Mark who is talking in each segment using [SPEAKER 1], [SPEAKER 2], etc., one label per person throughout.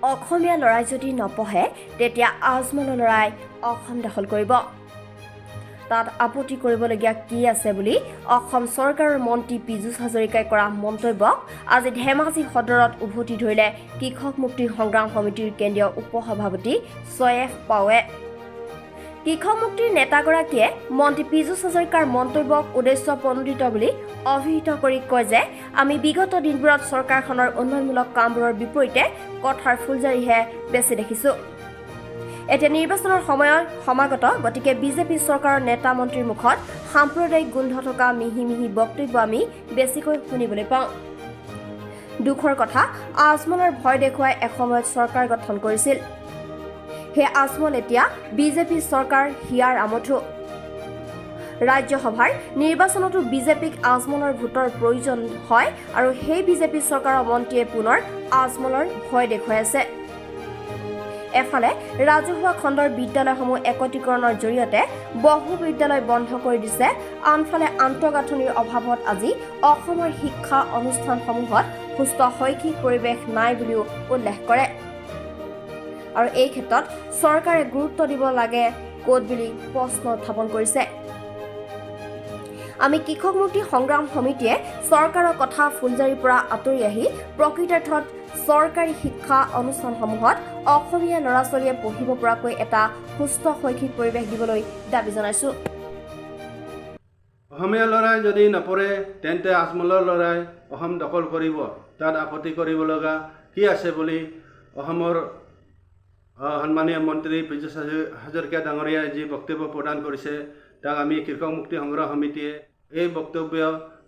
[SPEAKER 1] অসমীয়া ল'ৰাই যদি নপঢ়ে, তেতিয়া আজমলৰ ল'ৰাই অসম দখল কৰিব, তাত আপত্তি কৰিবলগীয়া কি আছে বুলি অসম চৰকাৰৰ মন্ত্ৰী পীযুষ হাজৰিকাই কৰা মন্তব্যক আজি ধেমাজি সদৰত উভতি ধৰিলে কৃষক মুক্তি সংগ্ৰাম সমিতিৰ কেন্দ্ৰীয় উপ সভাপতি ছয়েফ পাৱে। কৃষক মুক্তিৰ নেতাগৰাকীয়ে মন্ত্ৰী পীযুষ হাজৰিকাৰ মন্তব্যক উদ্দেশ্য প্ৰণোদিত বুলি অভিহিত কৰি কয় যে আমি বিগত দিনবোৰত চৰকাৰখনৰ উন্নয়নমূলক কামবোৰৰ বিপৰীতে কথাৰ ফুলজাৰিহে বেছি দেখিছোঁ। এতিয়া নিৰ্বাচনৰ সময় সমাগত, গতিকে বিজেপি চৰকাৰৰ নেতা মন্ত্ৰীৰ মুখত সাম্প্ৰদায়িক গোন্ধ থকা মিহি মিহি বক্তব্য আমি বেছিকৈ শুনিবলৈ পাওঁ। দুখৰ কথা, আজমলৰ ভয় দেখুৱাই এসময়ত চৰকাৰ গঠন কৰিছিল। সেই আজমল এতিয়া বিজেপি চৰকাৰ হিয়াৰ আমঠু। ৰাজ্যসভাৰ নিৰ্বাচনতো বিজেপিক আজমলৰ ভোটৰ প্ৰয়োজন হয় আৰু সেই বিজেপি চৰকাৰৰ মন্ত্ৰীয়ে পুনৰ আজমলৰ ভয় দেখুৱাই আছে। এফালে ৰাজহুৱা খণ্ডৰ বিদ্যালয়সমূহ একত্ৰীকৰণৰ জৰিয়তে বহু বিদ্যালয় বন্ধ কৰি দিছে, আনফালে আন্তঃগাঁথনিৰ অভাৱত আজি অসমৰ শিক্ষা অনুষ্ঠানসমূহত সুস্থ শৈক্ষিক পৰিৱেশ নাই বুলিও উল্লেখ কৰে আৰু এই ক্ষেত্ৰত চৰকাৰে গুৰুত্ব দিব লাগে ক'ত বুলি প্ৰশ্ন উত্থাপন কৰিছে। আমি কৃষক মুক্তি সংগ্ৰাম সমিতিয়ে চৰকাৰৰ কথা ফুলজাৰিৰ পৰা আঁতৰি আহি প্ৰকৃতাৰ্থত চৰকাৰী শিক্ষা অনুষ্ঠানসমূহত অসমীয়া ল'ৰা ছোৱালীয়ে পঢ়িব পৰাকৈ এটা সুস্থ শৈক্ষিক পৰিৱেশ দিবলৈ দাবী জনাইছোঁ।
[SPEAKER 2] অসমীয়া ল'ৰাই যদি নপঢ়ে, তেন্তে আজমলৰ ল'ৰাই অসম দখল কৰিব, তাত আপত্তি কৰিব লগা কি আছে বুলি অসমৰ সন্মানীয় মন্ত্ৰী পীযুষ হাজৰিকা ডাঙৰীয়াই যি বক্তব্য প্ৰদান কৰিছে, তাক আমি কৃষক মুক্তি সংগ্ৰাম সমিতিয়ে এই বক্তব্য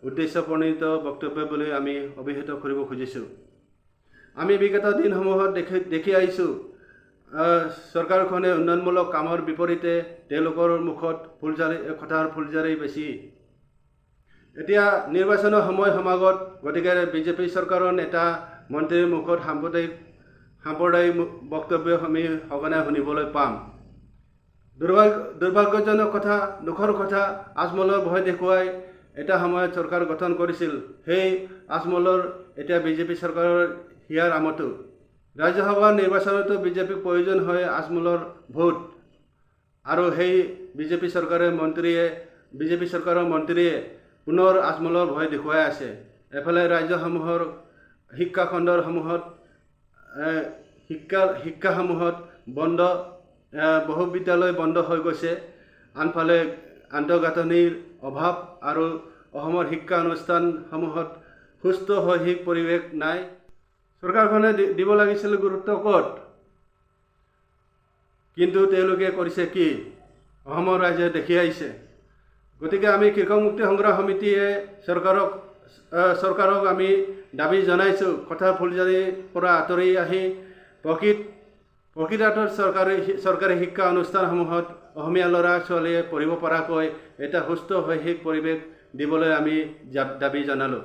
[SPEAKER 2] উদ্দেশ্য প্ৰণোদিত বক্তব্য বুলি আমি অভিহিত কৰিব খুজিছোঁ। আমি বিগত দিনসমূহত দেখি দেখি আহিছোঁ, চৰকাৰখনে উন্নয়নমূলক কামৰ বিপৰীতে তেওঁলোকৰ মুখত ফুলজাৰি কথাৰ ফুলজাৰি বেছি। এতিয়া নিৰ্বাচনৰ সময় সমাগত, গতিকে বিজেপি চৰকাৰৰ নেতা মন্ত্ৰীৰ মুখত সাম্প্ৰদায়িক সাম্প্ৰদায়িক বক্তব্য আমি সঘনাই শুনিবলৈ পাম। দুৰ্ভাগ্যজনক কথা, দুখৰ কথা, আজমলৰ ভয় দেখুৱাই এটা সময়ত চৰকাৰ গঠন কৰিছিল। সেই আজমলৰ এতিয়া বিজেপি চৰকাৰৰ হিয়াৰ আমঠু। ৰাজ্যসভাৰ নিৰ্বাচনতো বিজেপিক প্ৰয়োজন হয় আজমলৰ ভোট আৰু সেই বিজেপি চৰকাৰে মন্ত্ৰীয়ে বিজেপি চৰকাৰৰ মন্ত্ৰীয়ে পুনৰ আজমলৰ ভয় দেখুৱাই আছে। এফালে ৰাজ্যসমূহৰ শিক্ষাখণ্ডৰ সমূহত শিক্ষাসমূহত বন্ধ, বহু বিদ্যালয় বন্ধ হৈ গৈছে, আনফালে আন্তঃগাঁথনিৰ অভাৱ আৰু অসমৰ শিক্ষা অনুষ্ঠানসমূহত সুস্থ শৈক্ষিক পৰিৱেশ নাই। চৰকাৰখনে দিব লাগিছিল গুৰুত্ব ক'ত, কিন্তু তেওঁলোকে কৰিছে কি, অসমৰ ৰাইজে দেখি আহিছে। গতিকে আমি কৃষক মুক্তি সংগ্ৰাম সমিতিয়ে চৰকাৰক আমি দাবী জনাইছোঁ, কথাৰ ফুলজাৰিৰ পৰা আঁতৰি আহি প্ৰকৃতাৰ্থত চৰকাৰী শিক্ষা অনুষ্ঠানসমূহত অসমীয়া ল'ৰা ছোৱালীয়ে পঢ়িব পৰাকৈ এটা সুস্থ শৈক্ষিক পৰিৱেশ দিবলৈ আমি দাবী জনালোঁ।